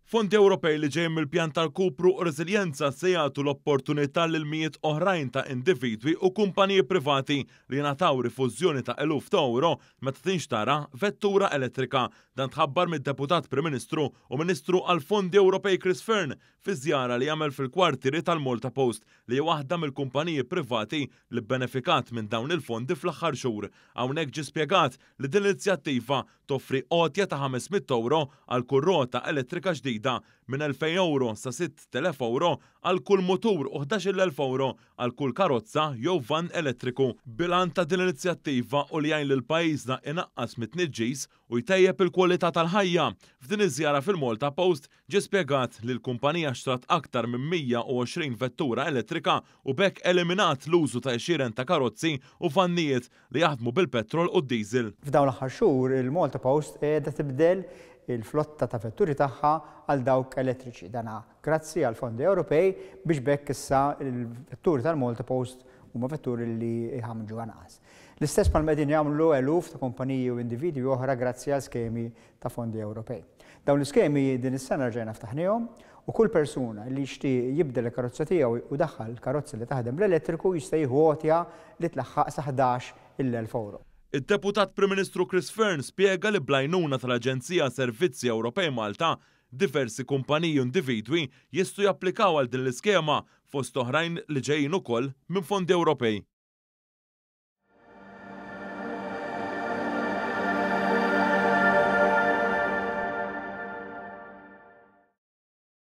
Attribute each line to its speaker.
Speaker 1: Fondi Ewropej li ġejjin mill-Pjan ta' Rkupru u Reżiljenza se jagħtu l-opportunità lil mijiet oħrajn ta' individwi u kumpaniji privati li jingħataw rifużjoni ta' eluf ta' ewro meta tinxtara vettura elettrika. Dan tħabbar mid-Deputat Prim Ministru u Ministru għall-Fondi Ewropej Chris Fearne fi żjara li għamel fil-kwartieri tal-Malta Post, li hi waħda mill-kumpaniji privati li bbenefikat minn dawn il-fondi fl-aħħar xhur. Hawnhekk ġie spjegat li din l-inizjattiva toffri għotja ta' 500 ewro għal kull rota elettrika ġdida, minn 2,000 ewro sa 6,000 ewro għal kull mutur u 11,000 ewro għal kull karozza jew vann elettriku. Bil-għan ta' din l-inizjattiva hu li jgħin lil pajjiżna inaqqas mit-tniġġis u jtejjeb il-kwalità tal-ħajja. F'din iż-żjara fil-Malta Post ġie spjegat li l-kumpanija xtrat aktar minn 120 vettura elettrika u b'hekk eliminat l-użu ta' għexieren ta' karozzi u vannijiet li jaħdmu bil-petrol u d-diesel.
Speaker 2: F'dawn l-aħħar xhur il-Malta Post qiegħda tibdel il-flotta ta' vetturi tagħha għal dawk elettriċi. Dan grazzi għal fondi Ewropej biex b'hekk issa l-vetturi tal-Malta Post huma vetturi li jħammġu anqas. L-istess bħalma qegħdin jagħmlu eluf ta' kumpaniji u individwi oħra grazzi għal skemi ta' fondi Ewropej. Dawn l-iskemi din is-sena rġajna ftaħniehom u kull persuna li jixtieq jibdel il-karozza tiegħu u jdaħħal karozza li taħdem bl-elettriku jista' jieħu għotja li tlaħħaq sa 11,000 ewro.
Speaker 1: Id-Deputat Prim Ministru Chris Fearne spjega li bl-għajnuna tal-Aġenzija Servizzi Ewropej Malta, diversi kumpaniji u individwi jistgħu japplikaw għal din l-iskema fost oħrajn li ġejjin ukoll minn fondi Ewropej.